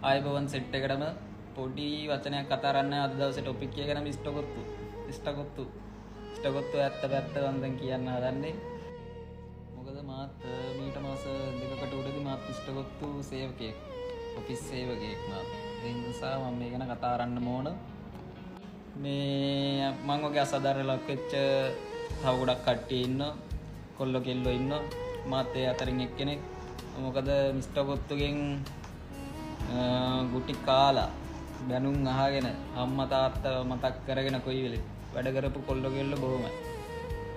ආයුබෝවන් සෙට් එකටම පොඩි වචනයක් කතා කරන්න. අද දවසේ ටොපික් එක ගැන ඉස්ටකොත්තු ඉස්ටකොත්තු ඉස්ටකොත්තු ඇත්ත පැත්ත මම දැන් කියන්න හදන්නේ. මොකද මාත් මීට මාස දෙකකට උඩදී මාත් ඉස්ටකොත්තු සේවකයෙක්, ඔෆිස් සේවකයෙක් මාත්. ඒ නිසා මම මේ ගැන කතා කරන්න ඕන. මේ මං වගේ අසාධාරණ ලක් වෙච්ච තව ගොඩක් කට්ටිය ඉන්නවා, කොල්ලෝ කෙල්ලෝ ඉන්නවා. මාත් ඒ අතරින් එක්කෙනෙක්. මොකද මිස්ටර් කොත්තුගෙන් ගුටි කාලා බැනුම් අහගෙන අම්මා තාත්තා මතක් කරගෙන කොයි වෙලේ වැඩ කරපු කොල්ලෝ කෙල්ලෝ බොහොමයි.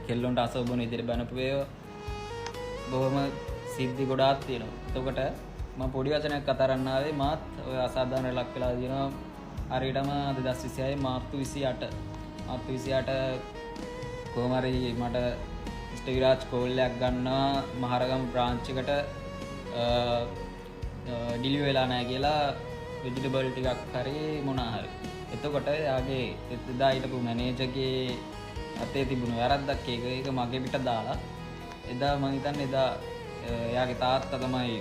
කෙල්ලොන්ට අසෝබන විදිහට බැනපු ඒවා බොහොම සිද්ධි ගොඩාක් තියෙනවා. එතකොට මම පොඩි වචනයක් කතා කරන්න ආවේ, මාත් ඔය අසාධාරණ ලක් වෙලා තියෙනවා. හරියටම 2026 මාර්තු 28, මාර්තු 28 කොහොම හරි මට මිස්ටර් විරාජ් කෝල් එකක් ගන්නවා මහරගම බ්‍රාන්ච් එකට ඩිලිවර් වෙලා නැහැ කියලා, වෙජිටබල් ටිකක් හරි මොනා හරි. එතකොට එයාගේ එදා හිටපු මැනේජර්ගේ අතේ තිබුණු වැරද්දක් ඒක. ඒක මගේ පිට දාලා එදා මං හිතන්නේ එදා එයාගේ තාත්තා තමයි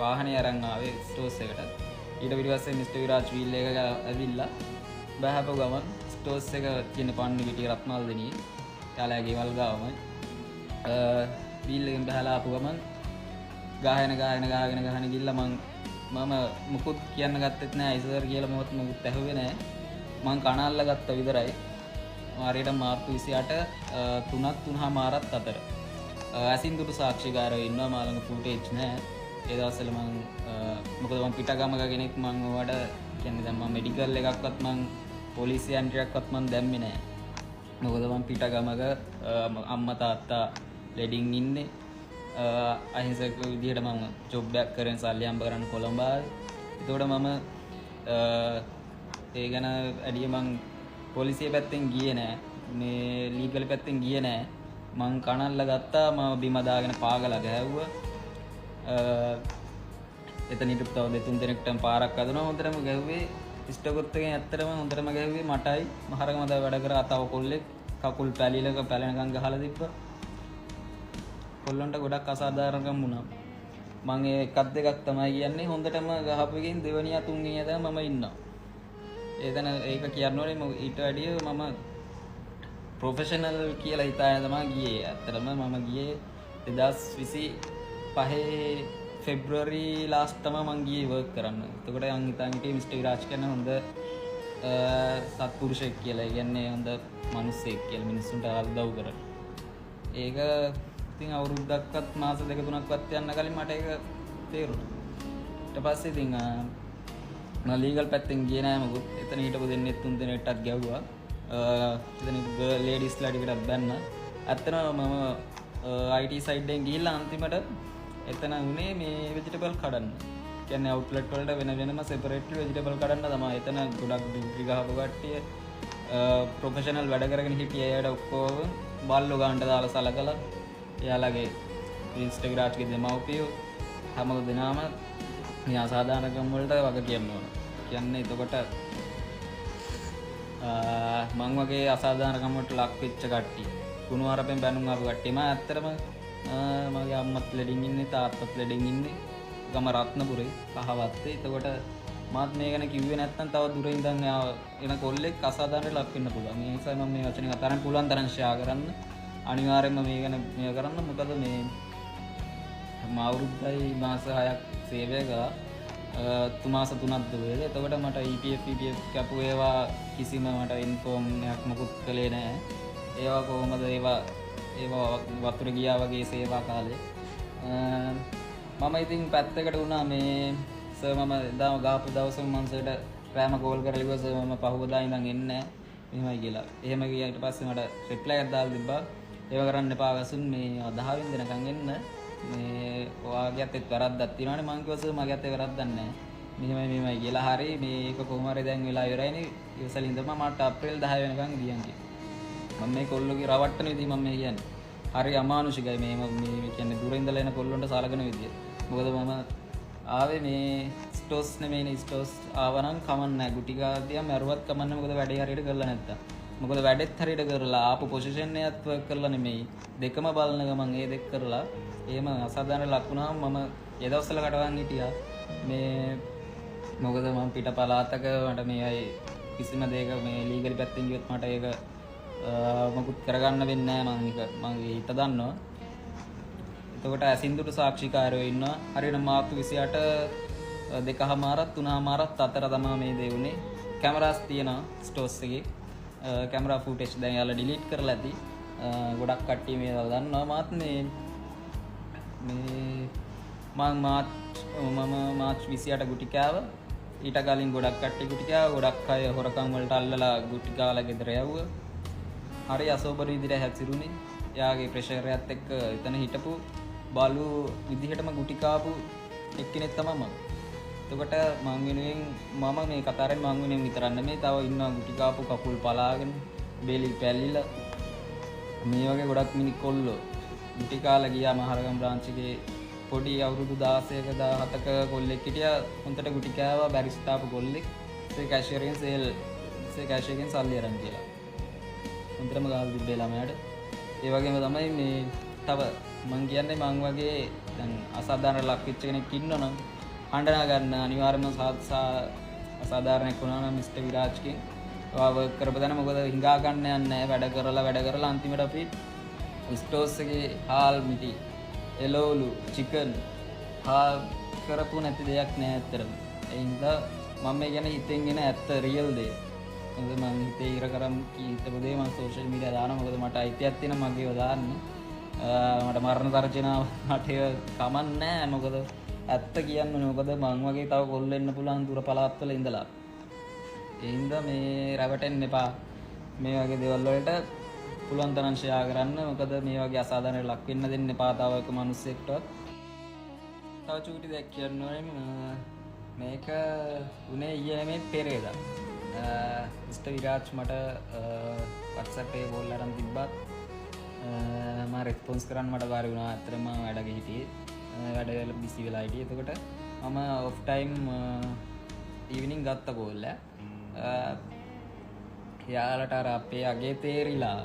වාහනේ අරන් ආවේ ස්ටෝස් එකට. ඊට පිටිපස්සේ මිස්ටර් විරාජ් වීල් එක ඇවිල්ලා බහපු ගමන් ස්ටෝස් එක තියෙන පන්නිපිටිය රත්මල් දෙනියේ එයාලා ගෙවල් ගාවමයි වීල් එකෙන් බහලා ආපු ගමන් ගහගෙන ගහගෙන ගහගෙන ගහගෙන ගිහිල්ලා මම මුකුත් කියන්න ගත්තෙත් නෑ, අයිසර් කියලා මොකත් මුකුත් ඇහුවේ නෑ. මං කන අල්ල ගත්ත විතරයි. හරියට මාර්තු 28 3ක් 3:30ත් අතර ඇසින් දුටු සාක්ෂිකාරයෝ ඉන්නවා. මා ළඟ ෆුටේජ් නෑ ඒ දවස්වල. මං මොකද මං පිටගමක කෙනෙක්. මං ඔයාට කියන්නේ දැන් මං මෙඩිකල් එකක්වත් මං පොලිසිය එන්ට්‍රියක්වත් මං දැම්මේ නෑ. මොකද මං පිටගමක, අම්මා තාත්තා ලෙඩින් ඉන්නේ. අහිංසක විදිහට මම ජොබ් එකක් කරගෙන සල්ලි හම්බ කරන්න කොළඹ ආවේ. එතකොට මම ඒ ගැන වැඩිය මං පොලිසිය පැත්තෙන් ගියේ නෑ. මේ ලීගල් පැත්තෙන් ගියේ නෑ. මං කනල්ල ගත්තා, මම බිම දාගෙන පාගලා ගැහැව්වා. එතන හිටපු තව දෙතුන් දෙනෙක්ටම පාරක් හදනවා. හොඳටම ගැහුවේ ඉස්ටකොත් එකෙන්. ඇත්තටම හොඳටම ගැහුවේ මටයි මහරගම තව වැඩ කරා තව කොල්ලෙක්. කකුල් පැලිලක පැලෙනකන් ගහලා තිබ්බා. කොල්ලන්ට ගොඩක් අසාධාරණකම් වුණා. මං ඒ එකක් දෙකක් තමයි කියන්නේ. හොඳටම ගහපු එකෙන් දෙවෙනියා තුන්වෙනියා තමයි මම ඉන්නවා. එතන ඒක කියන්න ඕනේ. ඊට වැඩිය මම ප්‍රොෆෙෂනල් කියලා හිතාගෙන තමයි ගියේ. ඇත්තටම මම ගියේ 2025 පෙබ්‍රුවරි ලාස්ට් තමයි මං ගියේ වර්ක් කරන්න. එතකොට මං හිතාන් හිටියේ මිස්ටර් විරාජ් කියන්නේ හොඳ සත්පුරුෂයෙක් කියලා. ඒ කියන්නේ හොඳ මිනිස්සෙක් කියලා, මිනිස්සුන්ට උදව් කරන. ඒක ඉතින් අවුරුද්දක්වත් මාස දෙක තුනක්වත් යන්න කලින් මට ඒක තේරුණා. ඊට පස්සේ ඉතින් මම ලීගල් පැත්තෙන් ගියේ නෑ මොකුත්. එතන හිටපු දෙන්නෙක් තුන් දෙනෙක්ටත් ගැව්වා. එතන ලේඩිස්ලා ටිකටත් බැන්නා. ඇත්තටම මම IT side එකෙන් ගිහිල්ලා අන්තිමට එතන උනේ මේ වෙජිටබල් කඩන්න. කියන්නේ අවුට්ලට් වලට වෙන වෙනම සෙපරේට්ලි වෙජිටබල් කඩන්න තමයි. එතන ගොඩක් ඩිග්‍රී ගහපු කට්ටිය, ප්‍රොෆෙෂනල් වැඩ කරගෙන හිටිය අයට ඔක්කොම බල්ලෝ ගන්නට දාලා සලකලා, එයාලගේ මිස්ටර් විරාජ්ගේ දෙමව්පියෝ හැම දෙනාම මේ අසාධාරණකම් වලට වග කියන්න ඕන. කියන්නේ එතකොට මං වගේ අසාධාරණකම් වලට ලක් වෙච්ච කට්ටිය, කුණු හරපෙන් බැනුම් ආපු කට්ටිය. මම ඇත්තටම මගේ අම්මත් ලෙඩින් ඉන්නේ, තාත්තත් ලෙඩින් ඉන්නේ. ගම රත්නපුරේ කහවත්තේ. එතකොට මාත් මේ ගැන කිව්වේ නැත්නම් තව දුර ඉඳන් එන කොල්ලෙක් අසාධාරණයට ලක් වෙන්න පුළුවන්. ඒ නිසා මම මේ වචනේ කතා කරන්න පුළුවන් තරම් ෂෙයා කරන්න. අනිවාර්යයෙන්ම මේ ගැන මේව කරන්න. මොකද මේ මම අවුරුද්දයි මාස 6ක් සේවය කළා. මාස 3ක් දුවේද. එතකොට මට EPF EPF කැපු ඒවා කිසිම මට ඉන්ෆෝම් එකක් මොකුත් කළේ නෑ. ඒවා කොහොමද ඒවා ඒවා වතුර ගියා වගේ සේවා කාලේ. මම ඉතින් පැත්තකට වුණා. මේ සර් මම එදාම ගාපු දවසම මං සර්ට රෑම කෝල් කරලා කිව්වා සර් මම පහුවදා ඉඳන් එන්නේ නෑ මෙහෙමයි කියලා. එහෙම ගියා. ඊට පස්සේ මට රිප්ලයි එකක් දාලා තිබ්බා. ඒව කරන්න එපා ගසුන්, මේ 10 වෙනි දෙනකන් එන්න. මේ ඔයාගේ අතේත් වැරද්දක් තියෙනවනේ. මං කිව්වා සර් මගේ අතේ වැරද්දක් නෑ. මෙහෙමයි මෙහෙමයි කියලා. හරි මේක කොහොම හරි දැන් වෙලා ඉවරයිනේ. ඉවසලා ඉඳපන් මට අප්‍රේල් 10 වෙනකන් ගියන් කියලා. මම මේ කොල්ලෝගේ රවට්ටන විදිහ මම මේ කියන්නේ. හරි අමානුෂිකයි මේ මේ කියන්නේ දුර ඉඳලා එන කොල්ලොන්ට සලකන විදිය. මොකද මම ආවේ මේ ස්ටෝස් නෙමෙයිනේ. ස්ටෝස් ආවනම් කමක් නෑ. ගුටි ගාදියා මැරුවත් කමක් නෑ. මොකද වැඩේ හරියට කරලා නැත්තම්. මොකද වැඩෙත් හරියට කරලා ආපු පොසිෂන් එකත් වර්ක් කරලා නෙමෙයි. දෙකම බලන ගමන් ඒ දෙක කරලා එහෙම අසාධාරණ ලක් වුණාම මම ඒ දවස්වල කටවන් හිටියා. මේ මොකද මම පිට පළාතක මට මේ අය කිසිම දෙයක මේ ලීගල් පැත්තෙන් ගියොත් මට ඒක මොකුත් කරගන්න වෙන්නේ නෑ. මං ඒක මගේ හිත දන්නවා. එතකොට ඇසින්දුට සාක්ෂිකාරයෝ ඉන්නවා. හරියට මාර්තු 28 2:30 3:30 අතර තමයි මේ දේ වුනේ. කැමරාස් තියෙනවා ස්ටෝස් එකේ. කැමරා ෆුටේජ් දැන් යාලා ඩිලීට් කරලා ඇති. ගොඩක් කට්ටිය මේවා දන්නවා. මාත් මේ මේ මං මම මාර්ච් 28 ගුටි කෑවා. ඊට කලින් ගොඩක් කට්ටිය ගුටි කෑවා. ගොඩක් අය හොරකම් වලට අල්ලලා ගුටි කාලා ගෙදර යවුවා. හරි අසෝබර විදිහට හැසිරුනේ. එයාගේ ප්‍රෙෂර් එකත් එක්ක එතන හිටපු බලු විදිහටම ගුටි කාපු එක්කෙනෙක් තමයි මම. එතකොට මං වෙනුවෙන් මම මේ කතා කරන්නේ මං වෙනුවෙන් විතරක් නෙමෙයි, තව ඉන්නවා ගුටි කාපු කකුල් පලාගෙන බෙලි පැලිලා මේ වගේ ගොඩක් මිනි කොල්ලෝ ගුටි කාලා ගියා. මහරගම බ්‍රාන්ච් එකේ පොඩි අවුරුදු 16ක 17ක කොල්ලෙක් හිටියා. හොඳට ගුටි කෑවා බැරිස්ටා ආපු කොල්ලෙක්. ඒ කැෂියර් එකෙන් සේල් ඒ කැෂියර් එකෙන් සල්ලි අරන් කියලා හොඳටම ගාල් තිබ්බේ ළමයාට. ඒ වගේම තමයි මේ තව මං කියන්නේ මං වගේ දැන් අසාධාරණ ලක් වෙච්ච කෙනෙක් ඉන්නවනම් හඬනා ගන්න අනිවාර්යයෙන්ම අසාධාරණයක් වුණා නම් මිස්ටර් විරාජ්ගෙන් ඔයා වර්ක් කරපු තැන මොකද හිඟා ගන්න යන්නේ නැහැ. වැඩ කරලා අන්තිමට අපි ස්ටෝස් එකේ හාල් මිටි එළවලු චිකන් හා කරපු නැති දෙයක් නෑ ඇත්තටම. ඒ හින්දා මම මේ කියන්නේ හිතෙන් එන ඇත්ත රියල් දේ. මොකද මං හිතේ ඉර කරන් හිතපු දේ මං සෝෂල් මීඩියා දානවා. මොකද මට අයිතියක් තියෙනවා මගේව දාන්න. මට මරණ තර්ජන මට ඒව කමක් නෑ. මොකද ඇත්ත කියන්න ඕනේ. මොකද මං වගේ තව කොල්ල එන්න පුළුවන් දුර පළාත්වල ඉඳලා. ඒ හින්දා මේ රැවටෙන්න එපා. මේ වගේ දේවල් වලට පුළුවන් තරම් ෂෙයා කරන්න. මොකද මේ වගේ අසාධාරණයට ලක් වෙන්න දෙන්න එපා තව එක මිනිස්සෙක්ටවත්. තව චූටි දෙයක් කියන්න ඕනේ. මේක උනේ ඊයේ නෙමෙයි පෙරේදා. මිස්ටර් විරාජ් මට WhatsApp එකේ කෝල් අරන් තිබ්බත් මම රෙස්පොන්ස් කරන්න මට බැරි වුණා. ඇත්තටම මම වැඩක හිටියේ. වැඩ වල බිසි වෙලා හිටියේ. එතකොට මම ඔෆ් ටයිම් ඊවිනිං ගත්ත කෝල් එක. එයාලට අර අපේ අගේ තේරිලා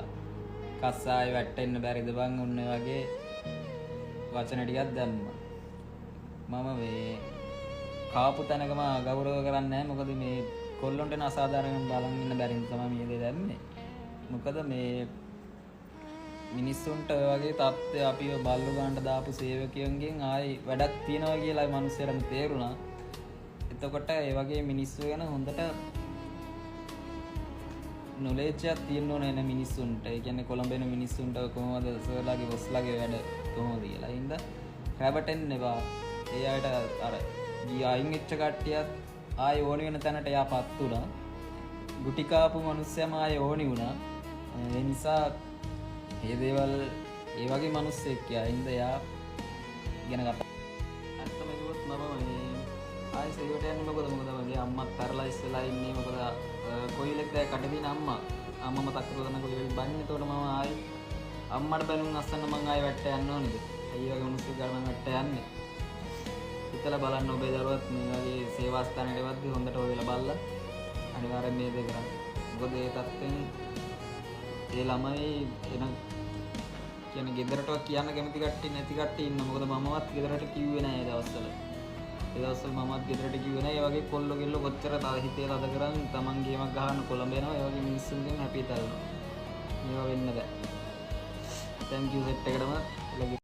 කස්සාය වැටෙන්න බැරිද බං ඔන්න වගේ වචන ටිකක් දැම්මා. මම මේ කාපු තැනකම ගෞරව කරන්නේ නැහැ. මොකද මේ කොල්ලොන්ට එන අසාධාරණකම් බලන් ඉන්න බැරි නිසා තමයි මේ දේ දැම්මේ. මොකද මේ මිනිස්සුන්ට ඔය වගේ තත්ත්වය අපිව බල්ලු ගන්නට දාපු සේවකයන්ගෙන් ආයි වැඩක් තියනවා කියලා ඒ මිනිස්සුන්ටම තේරුණා. එතකොට ඒ වගේ මිනිස්සු ගැන හොඳට නොලෙජ් එකක් තියෙන්න ඕනේ නේ මිනිස්සුන්ට. ඒ කියන්නේ කොළඹ එන මිනිස්සුන්ට කොහොමද සර්ලාගේ බොස්ලාගේ වැඩ කොහොමද කියලා. ඒ හින්දා රැවටෙන්න එපා. ඒ අයට අර ගිය අයින් වෙච්ච කට්ටියත් ආයේ ඕනි වෙන තැනට එයාපත් වුණා. ගුටි කාපු මිනිස්සයම ආයේ ඕනි වුණා. ඒ නිසා මේ දේවල් ඒ වගේ මිනිස්සෙක් යා. ඒ හින්දා එයා ගැන කතා ඇත්තම කිව්වොත් මම මේ ආයේ සේවයට යන්නේ මොකද මගේ අම්මත් පැරලයිස් වෙලා ඉන්නේ. මොකද කොයිලෙක් දැන් කට දින අම්මා මතක් කරලා තමයි කොයිලෙක් බන්නේ. එතකොට මම ආයේ අම්මට බැනුම් අස්සන්න මං ආයේ වැට්ට යන්න ඕනේද? ඇයි වගේ මිනිස්සු ගාන මං වැට්ට යන්නේ? හිතලා බලන්න ඔබේ දරුවත් මේ වගේ සේවා ස්ථානයකට වද්දි හොඳට ඔයලා බලලා අනිවාර්යෙන් මේ දේ කරන්න. මොකද ඒ තත්ත්වෙන් ඒ ළමයි එන කියන්නේ ගෙදරටවත් කියන්න කැමති කට්ටිය නැති කට්ටිය ඉන්න. මොකද මමවත් ගෙදරට කිව්වේ නෑ ඒ දවස්වල. ඒ දවස්වල මමවත් ගෙදරට කිව්වේ නෑ. ඒ වගේ කොල්ලෝ කෙල්ලෝ කොච්චර තව හිතේ තද කරන් තමන් ගේමක් ගහන්න කොළඹ එනවා. ඒ වගේ මිනිස්සුන්ගෙන් හැපි තල්නවා. මේවා වෙන්න බෑ. Thank you set එකටම.